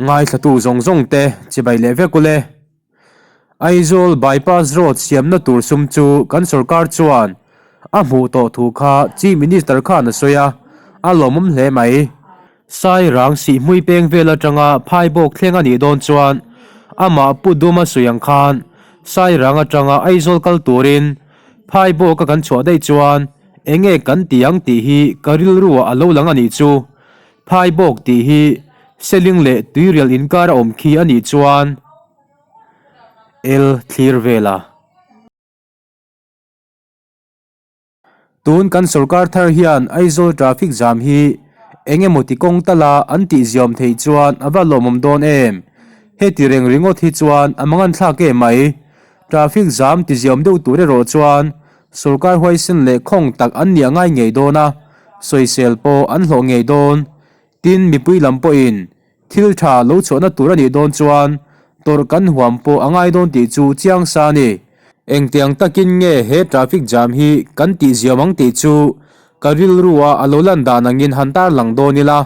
Ngaithlatu zawng zawng te chibai leh vek ule. Aizawl Bypass Road siamna tur sum chu kan sorkar chuan a hmuh tawh thu kha Chief Minister khan a sawi a, a lawmawm hle mai. Sairang sihhmui peng vel atanga phaibawk thleng a nih dawn chuan amah Pu Duma sawi ang khan Sairang atanga Aizawl kal turin phaibawk a kan chhuah daih chuan enge kan ti ang tih hi ka rilruah a lo lang a nih chu. Phaibawk tih hi Seling leh Tuirial inkar a awm khi a nih chuan El thlir vel a. Tun kan sorkar thar hian Aizawl traffic jam hi eng emaw ti kawng tala an tih ziawm theih chuan a va lawmawm dawn em? Heti reng ringawt hi chuan a mangan thlak em mai. Traffic jam ti ziawm deuh tur erawh chuan sorkar huaisen leh khawng tak an nih a ngai ngei dawn a, sawisel pawh an hlawh ngei dawn. Tin, mipui lam pawhin Thil tha lo chhuahna tur a nih dawn chuan tawrh kan huam pawh a ngai dawn tih chu chiang sa a ni. Engtiang takin nge he traffic jam hi kan tih ziam ang tih chu ka rilrua a lo lan dan angin han tarlang dawn ila.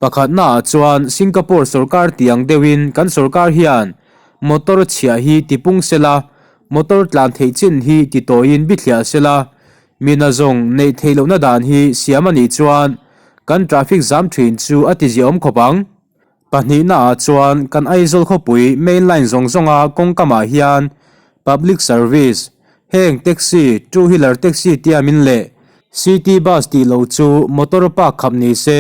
Pakhatnaah chuan Singapore sorkar tiang deuhin kan sorkar hian motor chhiah hi tipung sela, motor tlan theih chin hi titawiin bithliah sela, Mina zawng neih theih lohna dan hi siam a nih chuan kan traffic zam thin chu a ti ziahawm khawp ang. Pahnihna ah chuan kan Aizawl khawpui main line zawng zawnga kawngkamah hian public service, heng taxi, two wheeler taxi tia min leh city bus tih lo chu motor park khap ni se,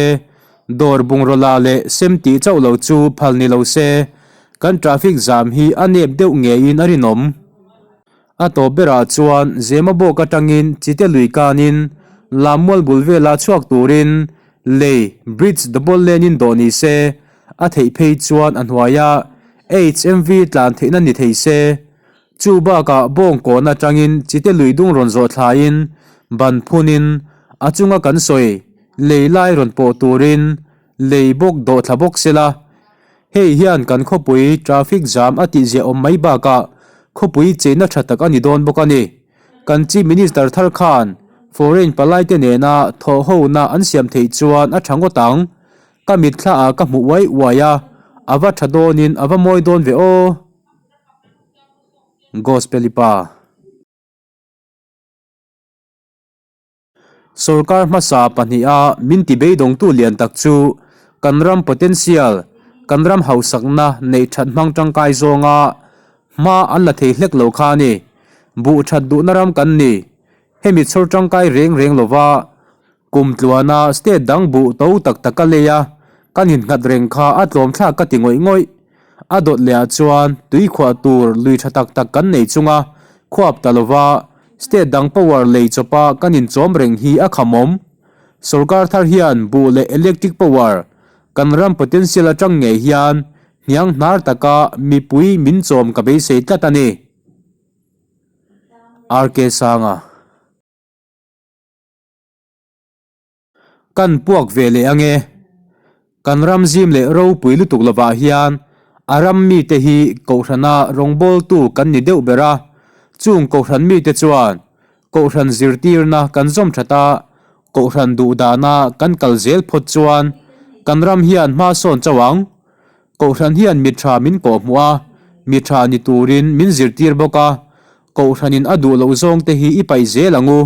dawr bungraw la leh sem tih chauh lo chu phal ni lo se, kan traffic zam hi a nep deuh ngeiin a rinawm. A tawp berah chuan Zema bawk atangin Chite lui kanin Lammual bul vela chhuak turin lei, bridge, double lane in dawh ni se, a theih phei chuan a hnuaia HMV tlan theihna ni thei se. Chu bakah bawng kawn atangin Chite lui dung rawn zawh thlaiin ban phunin a chunga kan sawi lei lai rawn pawh turin lei bawk dawh thla bawk sela. Hei hian kan khawpui traffic jam a tih ziah awm mai bakah khawpui cheina tha tak a ni dawn bawk a ni. Kan Chief Minister thar khan foreign palaite nena thawhhona an siam theih chuan a tha ngawt ang. Ka mitthla ah ka hmuh uai uai a, a va tha dawnin a va mawi dawn ve aw. Gospel-i pa. Sorkar hmasa pahniha min ti beidawngtu lian tak chu kan ram potential, kan ram hausakna neih that hmang tangkai zawnga hma an la thei hlek lo kha a ni. Buh that duhna ram kan ni. Hemi chhawr tangkai reng reng lova kum tluana state dang buh to tak tak a lei a, kan innghat reng kha a tlawm thlak ka ti ngawih ngawih. A dawt leh ah chuan tui khuah tur lui tha tak tak kan nei chunga khuap ta lova state dang power lei chawpa kan inchawm reng hi a khamawm. Sorkar thar hian buh leh electric power kan ram potential atang ngei hian hniang hnar taka mipui min chawm ka beisei tlat a ni. RK Sanga. Kan puak ve leh ange. Kan ram zim leh ropui lutuk lovah hian a ram mite hi Kohhrana rawngbawltu kan ni deuh ber a, chung Kohhran mite chuan Kohhran zirtirna kan zawm that a, Kohhran duhdana kan kal zel phawt chuan kan ram hian hma sawn chauh ang. Kohhran hian mi tha min kawhhmuh a, mi tha ni turin min zirtir bawk a, Kohhranin a duh loh zawngte hi i paih zel ang u.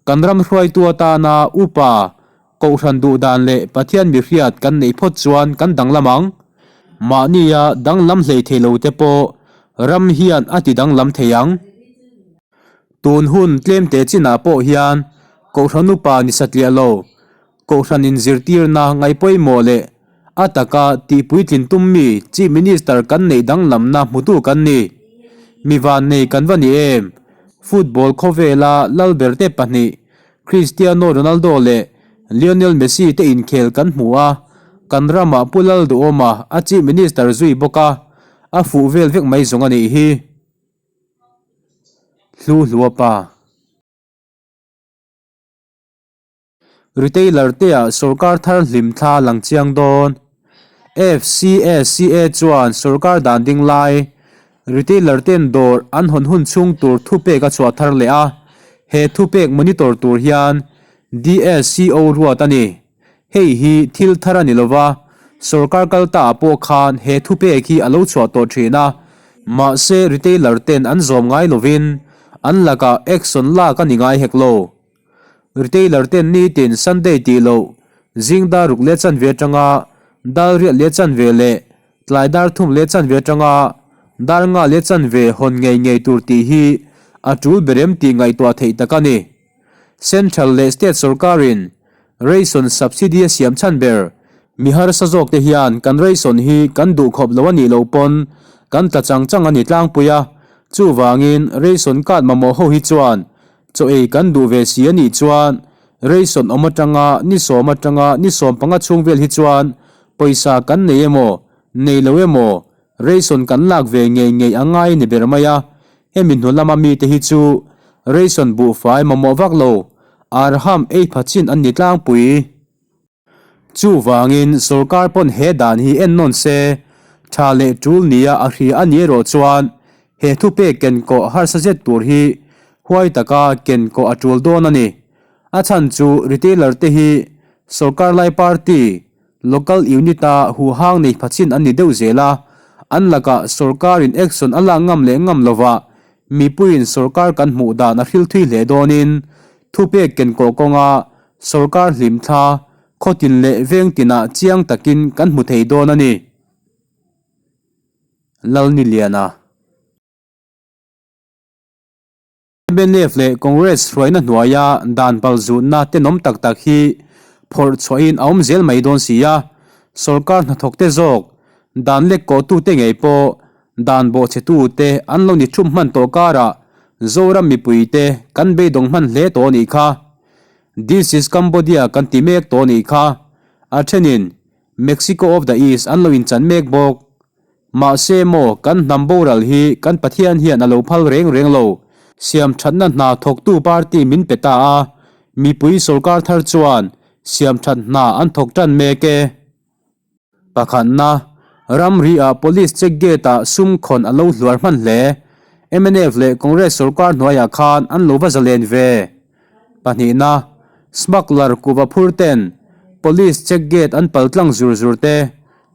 Kan ram hruaitu atana upa, Kohhran duhdan leh Pathian mihriat kan neih phawt chuan kan danglam ang. Mahnia danglam hlei thei lo te pawh ram hian a ti danglam thei ang. Tun hun tlemte chinah pawh hian Kohhran upa ni satliah lo, Kohhran inzirtirna ngaihpawimawh leh a taka tihpuitlin tum mi Chief Minister kan neih danglamna hmutu kan ni. Mi vannei kan va ni em? Football khawvela lalberte pahnih Cristiano Ronaldo leh Lionel Messi te inkhel kan hmu a, kan ramah Pu Lalduhawma a Chief Minister zui bawk a, a fuh vel vek mai zawng a nih hi. Hlu Hluapa. Retailer te ah sorkar thar hlim thla lang chiang dawn. FCSCA chuan sorkar dan ding lai retailer ten dawr an hawn hun chhung tur thupek a chhuah thar leh a, he thupek monitor tur hian DSCO ruat a ni. Hei hi thil thar a ni lova, Sorkar kal ta ah pawh khan he thupek hi a lo chhuah tawh thin a, mahse retailer ten an zawm ngai lovin an lakah action lak a ni ngai hek lo. Retailer ten nitin Sunday tih loh zing dar ruk leh chanve atanga dar riat leh chanve leh tlai dar thum leh chanve atanga dar nga leh chanve hawn ngei ngei tur tih hi a tul berem tih ngaihtuah theih tak a ni. Central leh State sorkarin ration subsidy a siam chhan ber. Mi harsa zawk te hian kan ration hi kan duh khawp lo a nih loh pawn kan tla chang chang a ni tlangpui a, chuvangin ration card mamawh ho hi chuan chaw ei kan duh ve si a nih chuan ration awm atanga ni sawm atanga ni 15 chhung vel hi chuan pawisa kan nei emaw nei lo emaw Ration kan lak ve ngei ngei a ngai ni ber mai a, hemi hnu lama mite hi chu ration buhfai mamawh vak lo, arham ei pha chin an ni tlangpui. Chuvangin sorkar pawn he dan hi en nawn se, tha leh tul nia a hria a ni erawh chuan he thupek kenkawh harsa zet tur hi huai taka kenkawh a tul dawn a ni. A chhan chu retailer te hi sorkar lai party Local unit-a huhang nei pha chin an ni deuh zel a, an lakah sorkarin action a lak ngam leh ngam lovah mipuiin sorkar kan hmuh dan a hril thui hle dawnin thupek kenkawh kawnga sorkar hlimthla khawtin leh veng tinah chiang takin kan hmu thei dawn a ni. Lalniliana. Mnf leh Congress hruaina hnuaia dan palzutna tenawm tak tak hi phawrh chhuahin a awm zel mai dawn si a, sorkar hnathawkte zawk, dan lek kawhtute ngei pawh dan bawhchhetute an lo ni thup hman tawh karah Zoram mipuite kan beidawng hman hle tawh a nih kha. This is Cambodia kan ti mek tawh a nih kha. A thenin Mexico of the East an lo inchan mek bawk. Mahse maw, kan hnam boral hi kan Pathian hian a lo phal reng reng lo. Siamthatna hna thawktu party min pe ta a, mipui sorkar thar chuan siamthat hna an thawk tan mek e. Pakhatna, ramri ah police check gate ah sum khawn a lo hluar hman hle. Mnf leh Congress sorkar hnuaiah khan an lo va zalen ve. Pahnihna, smuggler kuhva phur ten police check gate an pal tlang zur zur te,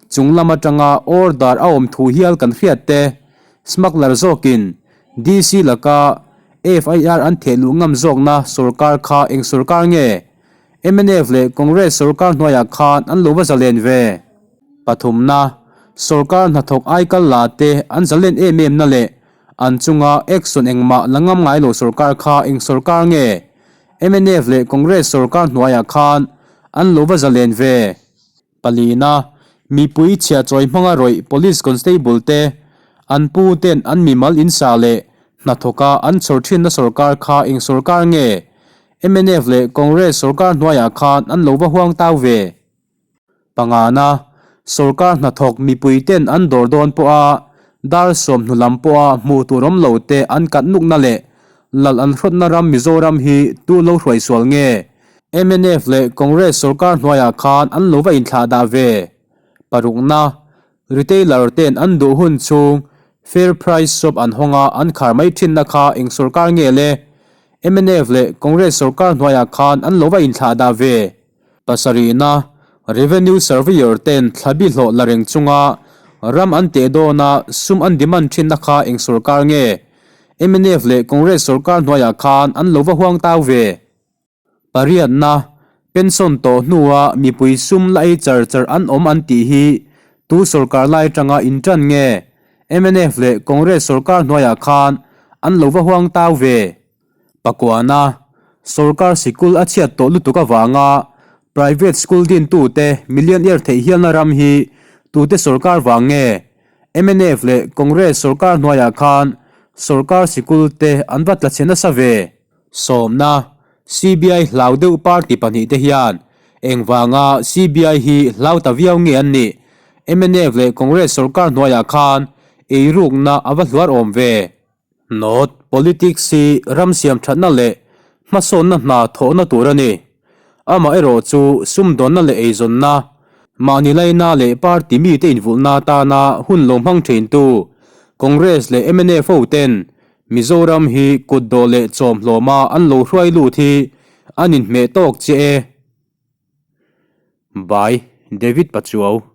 chung lam atanga order a awm thu hial kan hriat te, smuggler zawkin DC laka FIR an theh luh ngam zawkna sorkar kha eng sorkar nge? Mnf leh Congress sorkar hnuaiah khan an lo va zalen ve. Pathumna, sorkar hnathawk aikal la te an zalen em em na leh An chunga action engmah la ngam ngai lo sorkar kha eng sorkar nge? Mnf leh Congress sorkar hnuaiah khan an lo va zalen ve. Palina, mipui chhiahchawi hmanga rawih Police Constable te, an pu ten an mimal insa leh hnathawka an chhawr thinna sorkar kha eng sorkar nge? Mnf leh Congress sorkar hnuaiah khan an lo va huang tau ve. Pangana, sorkar hnathawk mipui ten an dawr dawn pawha dar 10 lam pawha hmuh tur awm lo te an kat nukna leh lal an hrawtna ram Mizoram hi tu lo hruai sual nge? Mnf leh Congress sorkar hnuaiah khan an lo va inthlah dah ve. Parukna, retailer ten an duh hun chhung fair price shop an hawng a an khar mai thinna kha eng sorkar nge le? Mnf leh Congress sorkar hnuaiah khan an lo va inthlah dah ve. Pasarihna, Revenue Surveyor ten thlabi hlawh la reng chunga ram an teh dawna sum an demand thinna kha eng sorkar nge? Mnf leh Congress sorkar hnuaiah khan an lo va huang tau ve. Pariatna, Pension tawh hnua mipui sum la ei char char an awm an tih hi tu sorkar lai atanga intan nge? Mnf leh Congress sorkar hnuaiah khan an lo va huang tau ve. Pakuana, Sorkar sikul a chhiat tawh lutuk avanga private school dintute millionaire theih hialna ram hi tute sorkar vang nge? Mnf leh Congress sorkar hnuaiah khan sorkar sikul te an va tla chhe nasa ve. Sawmna, CBI hlau deuh party pahnihte hian engvanga CBI hi hlau ta viau nge an nih? Mnf leh Congress sorkar hnuaiah khan eirukna a va hluar awm ve. Note, Politics hi ram siam thatna leh hmasawnna hna thawhna tur a ni. Amaherawh chu sumdawnna leh eizawnna, mahni laina leh party mite invulhna atana hun lo hmang thintu Congress leh mnf ho ten Mizoram hi kutdawh leh chawmhlawma an lo hruai lut hi an inhmeh tawk chiah e. By, David Pachuau.